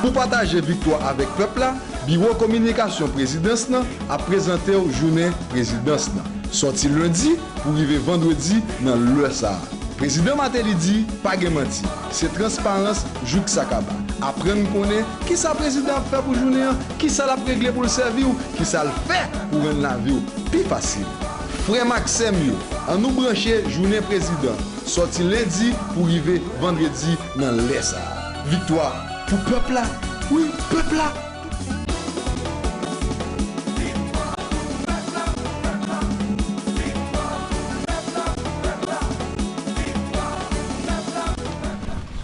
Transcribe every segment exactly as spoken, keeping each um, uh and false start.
Pou pataje viktwa avèk pèp la, Biwo Kominikasyon Prezidans lan ap prezante w jounen prezidans lan, sòti lendi pou rive vandredi nan lè sa a. Prezidan Martelly di, pa gen manti, se transparans jouk sa kaba. Aprann konnen kisa prezidan ap fè pou jounen an, kisa l ap regle pou l sèvi w, kisa l fè pou rann lavi w pi fasil. Frè m ak sè m yo, ann nou branche jounen prezidan, sòti lendi pou rive vandredi nan lè sa a. Viktwa pou pèp la, wi, pèp la!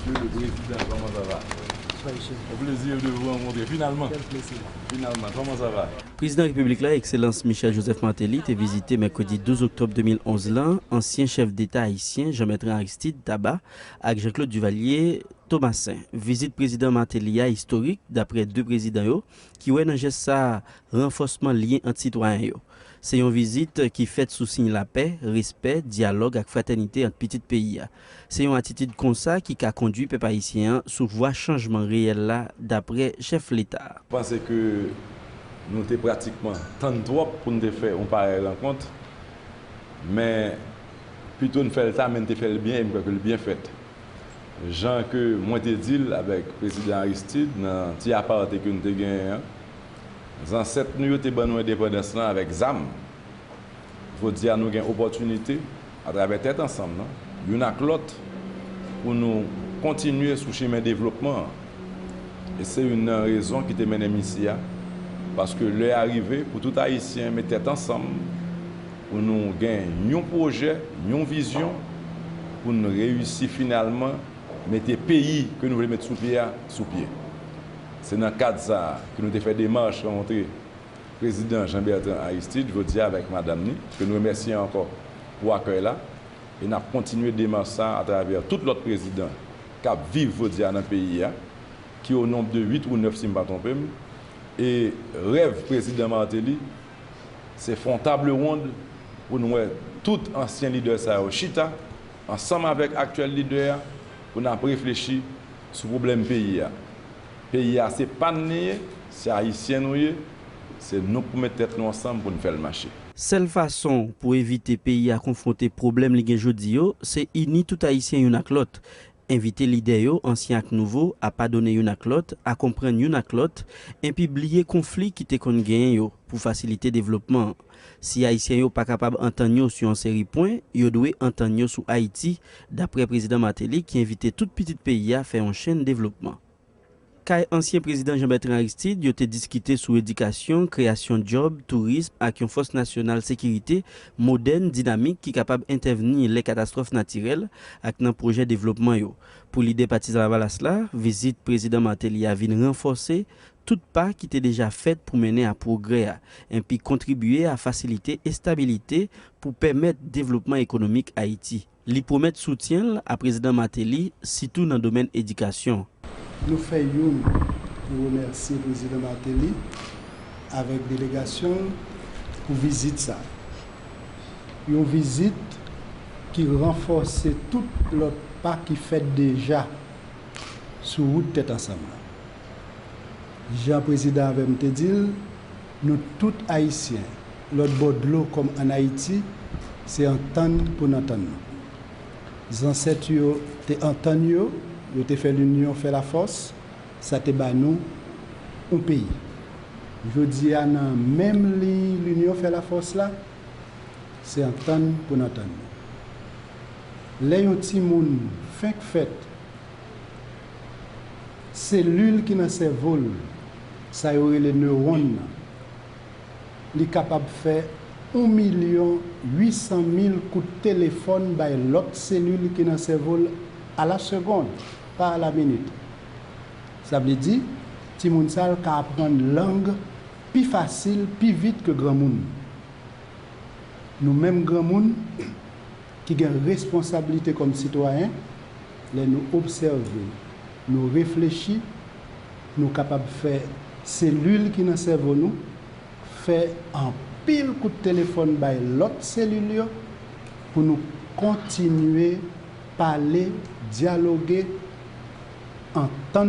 Monsieur le Président, comment ça va? Au plaisir de vous rencontrer. Finalement. Quel plaisir. Finalement, comment ça va? Prezidan Repiblik la, Ekselans Michel Joseph Martelly, te vizite mèkredi douz oktòb de mil onz lan ansyen chèf deta ayisyen Jean Bertrand Aristide Tabac ak Jean Claude Duvalier Thomassin. Vizit Prezidan Martelly a istorik, daprè de prezidan yo, ki wè nan jès sa a ranfòsman lyen ant sitwayen yo. Se yon vizit ki fèt sou siy lapè, respè, dyalòg ak fratènite ant pitit peyi a. Se yon atitid konsa ki ka kondui pèp ayisyen an sou vwa chanjman reyèl la, daprè chèf leta a. M panse ke nou te pratikman tann twòp pou n te fè yon parèy rankont, men pito n fè l ta, men n te fè l byen, e m kwè ke l byen fèt. Jan ke mwen te di l avèk Prezidan Aristide nan ti aparte ke n te genyen an, zansèt nou yo te ban nou endepandans lan avèk zam. Jodi a, nou gen opòtinite, atravè Tèt Ansanm nan, youn ak lòt, pou nou kontinye sou chemen devlopman an. E se youn nan rezon ki te mennen m isi a, paske lè a rive pou tout Ayisyen met tèt ansanm, pou nou gen yon pwojè, yon vizyon, pou n reyisi finalman mete peyi ke nou vle met sou pye a, sou pye. Se nan kad sa a ke nou te fè demach rankontre Prezidan Jean Bertrand Aristide jodi a avèk madanm ni, ke n remèsye ankò pou akèy la, e n ap kontinye demach sa a atravè tout lòt prezidan k ap viv jodi a nan peyi a, ki o nonb de uit ou nèf si m pa twonpe m, e rèv Prezidan Martelly, se fè yon table ronde pou n wè tout ansyen lidè sa yo chita ansanm avèk aktyèl lidè a pou n ap reflechi sou pwoblèm peyi a. Peyi a se pa n li ye, se Ayisyen nou ye, se nou k pou met tèt nou ansanm pou n fè l mache. Sèl fason pou evite peyi a konfwonte pwoblèm li gen jodi yo, se ini tout Ayisyen youn ak lòt. Envite lidè yo, ansyen ak nouvo, a padone youn ak lòt, a konprann youn ak lòt, enpi bliye konfli ki te konn genyen yo pou fasilite devlopman an. Si Ayisyen yo pa kapab antann yo sou yon seri pwen, yo dwe antann yo sou Ayiti, daprè Prezidan Martelly ki envite tout pitit peyi a fè yon chenn devlopman. Kay ansyen Prezidan Jean Bertrand Aristide, yo te diskite sou edikasyon, kreyasyon djòb, tourism ak yon fòs nasyonal sekirite modèn, dinamik ki kapab entèvni lè katastwòf natirèl ak nan pwojè devlopman yo. Pou lidè Pati Lavalas la, vizit Prezidan Martelly a vin ranfòse tout pa ki te deja fèt pou mennen a pwogrè a, enpi kontribye a fasilite estabilite pou pèmèt devlopman ekonomik Ayiti. Li pwomèt soutyen l a Prezidan Martelly, sitou nan domèn edikasyon. Nou fè youn pou remèsye Prezidan Martelly avèk delegasyon l pou vizit sa. Yon vizit ki ranfòse tout lòt pa ki fèt deja sou wout Tèt Ansanm lan. Jan prezidan avè m te di l, nou tout Ayisyen, lòt bò dlo kòm ann Ayiti, se antann pou n antann nou. Zansèt yo te antann yo, yo te fè linyon fè lafòs, sa te ba nou yon peyi. Jodi a, nan menm liy linyon fè lafòs la, se antann pou n antann nou. Lè yon timoun fenk fèt, selil ki nan sèvo l, sa yo rele newòn nan, li kapab fè yon milyon uit san mil kout telefòn bay lòt selil ki nan sèvo l a la segonn, pa a la minit. Sa vle di, timoun sa a ka aprann lang pi fasil, pi vit ke granmoun. Nou menm granmoun ki gen responsablite kòm sitwayen, lè nou obsève, nou reflechi, nou kapab fè selil ki nan sèvo nou fè anpil kout telefòn bay lòt selil yo pou nou kontinye pale, dyaloge, antann